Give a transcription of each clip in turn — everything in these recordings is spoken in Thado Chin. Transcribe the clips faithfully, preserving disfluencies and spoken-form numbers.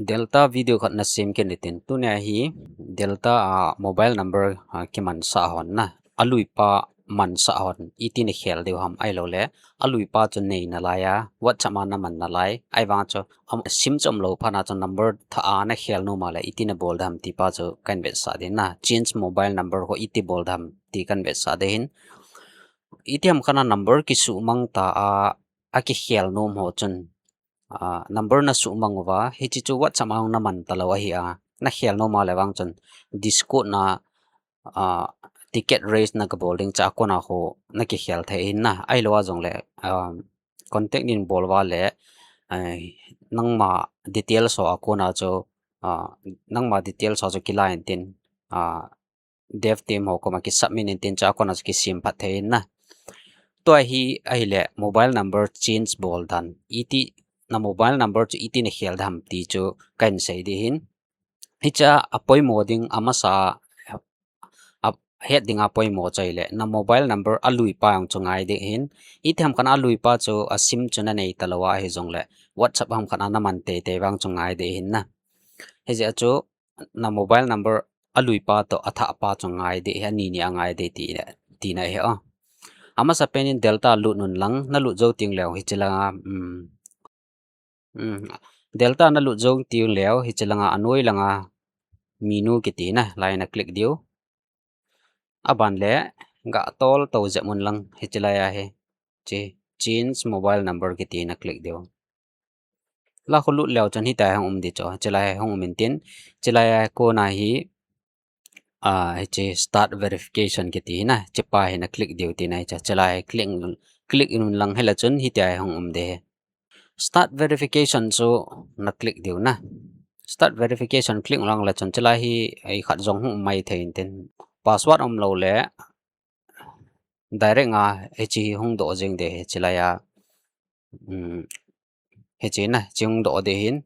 Delta video khat na sem kit in tin, tunia hi Delta a mobile number, a, kimansah hon na, aluipa mansah hon iti na khel diu ham, ahilou le aluipa chu nei nalai a, WhatsApp a na man nalai, ahivang chu, am, sim chu umlou phat na chu number thah a na khel nom a le iti na bol dem ti pa chu kahin vetsah ding na, change mobile number ho iti bol dem ti kahin vetsah ding hin. Iti ham khat na number kisuhmang ta a, akikhel nom ho chun, a, number na suhmang uva, hiche chu WhatsApp a na man talou ahi a, na khel nom a le vang chun, Discord na, a, ticket race na kabol ding cha kona ho na kikhel thei hin na, ahilou a jongle, a, contact nin bol uva le, a, nangma details ho a kona chu, a, nangma details ho chu kila in tin, a, dev team ho koma kisubmit in tin cha kona chu kisem phat thei hin na. Tua hi ahile mobile number change bol dan. Iti na mobile number chu iti na khel dem ti chu kahin sei ding hin. Hiche a poimo ding amasa a het ding a poimo chu ahile na mobile number aluipa jong chu ngai ding hin. Iti ham khat na aluipa chu a sim chu na nei talou a hijongle WhatsApp ham khat na na man teitei vang chu ngai ding hin na. Hijeh a chu na mobile number aluipa toh athahpa chu ngai ding hi, ani ni a ngai ding ti le, tina hi o. Amasa pen in Delta lut un lang, na lut jou teng leu hiche langa, um, um, Delta na lut jou teng leu hiche langa, anoi langa menu kiti na, lai na click diu. Aban le, ga tol tou jep un lang hiche lai a hi, che, change mobile number kiti na click diu. La khu lut leu chun hitia hung um ding chu. Chulai hung um in tin. Chulai a kona hi, a, hiche start verification kiti hi na. Chepa hi na click diu tina hi chu. Chulai click, click in un lang hile chun hitia hung um ding hi. Start verification chu na click diu na. Start verification click lang le chun chulai hi ei khat jong hung um mai thei in tin. Password umlou le direct a hiche hi hung doh jeng ding hi chulai a. Um, hiche na, hiche hung doh ding hin.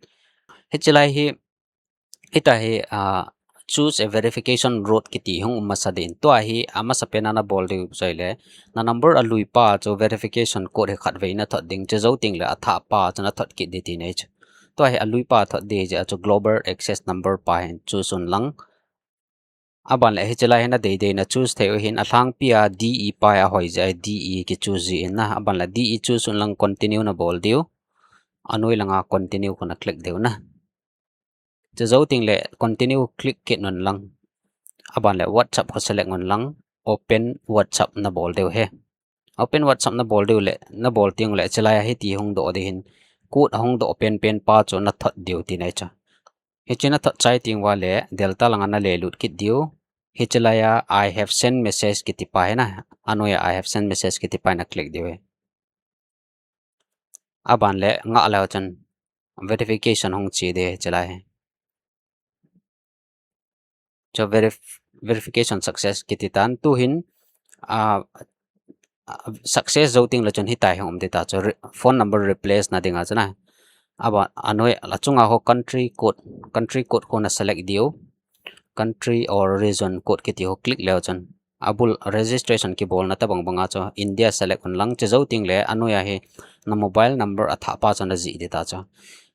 Hiche lai hi, hitia hi, a, choose a verification route kiti hung um masa ding. Tua hi, amasa pen a na bol diu chu ahile, na number aluipa chu verification code hi khatvei na thot ding, chujou teng le athahpa chu na thot kit ding tina hi chu. Tua hi aluipa thot ding jeh a chu global access number pa hin choose un lang. Aban le hiche lai hi na deidei na choose thei u hin alhangpi a D E pa hi ahoi jeh a D E ki choose ji in na. Aban le D E choose un lang continue na bol diu. Anoi langa continue khu na click diu na. Chujou teng le continue click kit un lang. Aban le WhatsApp khu select un lang. Open WhatsApp na bol diu hi. Open WhatsApp na bol diu le, na bol teng le, chulai a hiti hung doh ding hin. Code ahung doh penpen pa chu na thot diu tina hi chu. Hiche na thot chai teng uva le, Delta langa na lelut kit diu. Hiche lai a, I have sent message kiti pa hi na. Anoi a, I have sent message kiti pa hi na click diu hi. Aban le, ngah leu chun verification hung che ding hiche lai hi. Chu verif-, verification success kiti tan. Tu hin, a, a, success jou teng le chun hitia hung um ding ta chu re-, phone number replace na dinga chu na. Aban, anoi, achunga ho country code, country code khu na select diu. Country or region code kiti ho click leu chun. Abul registration kibolna tabang banga chu India select un lang, chujou teng le anoi a hi na mobile number athahpa chu na jih ding ta chu.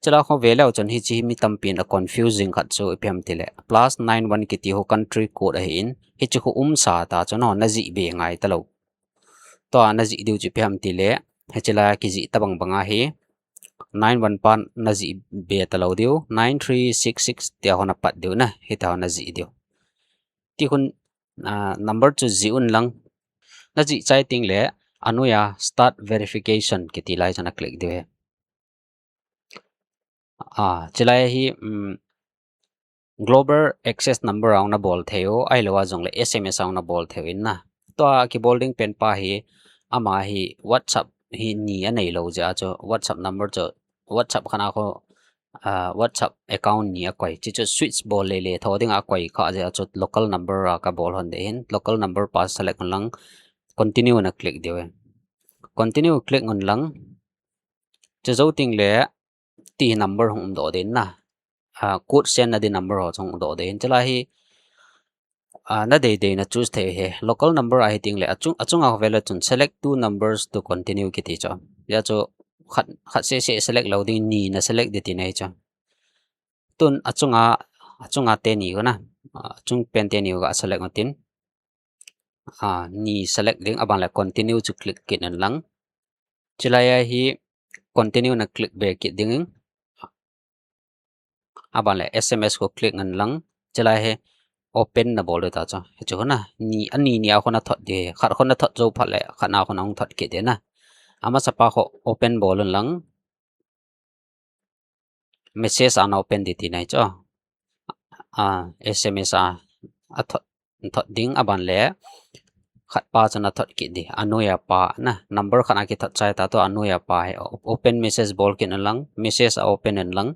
Chulai khu ve leu chun hiche hi mi tampin a confusing khat chu ipi ham tile plus nine one kiti ho country code ahin, hiche khu umsa ta chu no na jih be ngai talou. Tua na jih diu chu ipi ham tile, hiche lai kijih tabang banga hi nine one pa na jih be talou diu, nine three six six tia ho na pat diu na, hitia ho na jih diu. Ti khun, a, number chu jih un lang. Na jih chai teng le, anoi a start verification kiti lai chu na click diu hi. A, chulai hi, um, global access number a hung na bol thei u, ahilou a jongle S M S a hung na bol thei u in na. Tua kibol ding pen pa hi, ama hi WhatsApp hi ni anei lou jeh a chu, WhatsApp number chu, WhatsApp khat a khu, a, WhatsApp account ni akoi. Hiche chu switch bol lele tho dinga akoi kha jeh a chu local number a kabol hon ding hin. Local number pa select un lang continue na click diu hin. Continue click un lang. Chujou teng le ti number hung um doh ding na. A, code send na ding number ho chu hung doh ding hin. Chulai hi, a, na deidei na choose thei hi. Local number ahi teng le achung, achunga khu ve le chun select two numbers to continue kiti chu. Hia chu khat, khat seh seh select lou ding, ni na select ding tina hi chu. Tun achunga, achunga teni ho na, achung pen teni ho ga select utin. A, ni select ding, aban le continue chu click kit un lang. Chulai a hi continue na click be kit ding. Aban le S M S ho click un lang. Chulai hi open na bol ta chu. Hichu ho na, ni, ani ni a ho na thot ding. Khat ho na thot jou phat le, khat na ho na hung thot kit ding na. Amasa pa ho open bol un lang. Message ana open ding ti nai chu. A, S M S a, athot, thot ding aban le. Khat pa chu na thot kit ding. Anoiya pa na. Number khat a kithot chai ta tu anoiya pa hi. O-, open message bol kit un lang. Message a open un lang.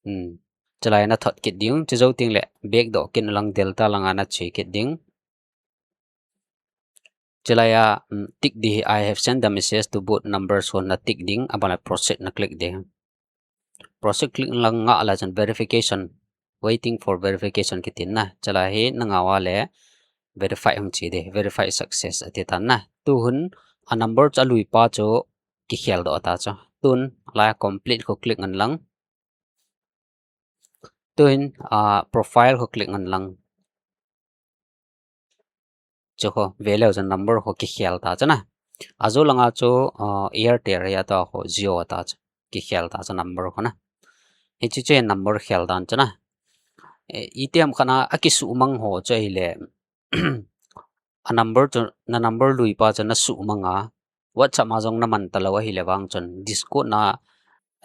Hmm. Chulai na thot kit ding. Chujou teng le back doh kit un lang, delta langa na chui kit ding. Chulai a, um, tick ding hi, "I have sent the message to both numbers" ho na tick ding, aban le proceed na click ding. Proceed click lang nga la chun verification, waiting for verification kiti na. Chulai hi na nga uva le verify hung chi ding, verify success ati tan na. Tuhun a number chu alui pa chu kikhel doh ta chu. Tun lai complete ho click un lang. Tuhin, a, profile ho click un lang. Chu ho, ve leu chun number ho kikhel ta chu na. Ajou langa chu, a, Airtel ahi a, tua ho Jio ta chu. Kikhel ta chu number ho na. Hichu chu number khel dan chu na. E, itiham khat a, akisuhmang ho chu ahile. A number chu, na number lui pa chu na suhmang a, WhatsApp a jong na man talou ahile vang chun, Discord na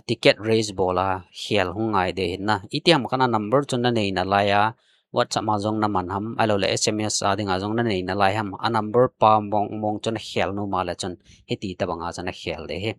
ticket raise bol a khel hung ngai ding ahin na. Itiham khat a number chu na nei nalai a, WhatsApp a jong na man ham, ahilouleh S M S a dinga jong na nei nalai ham, a number pa mong mong chu na khel nom a le chun, hiti tabang a chu na khel ding ahi.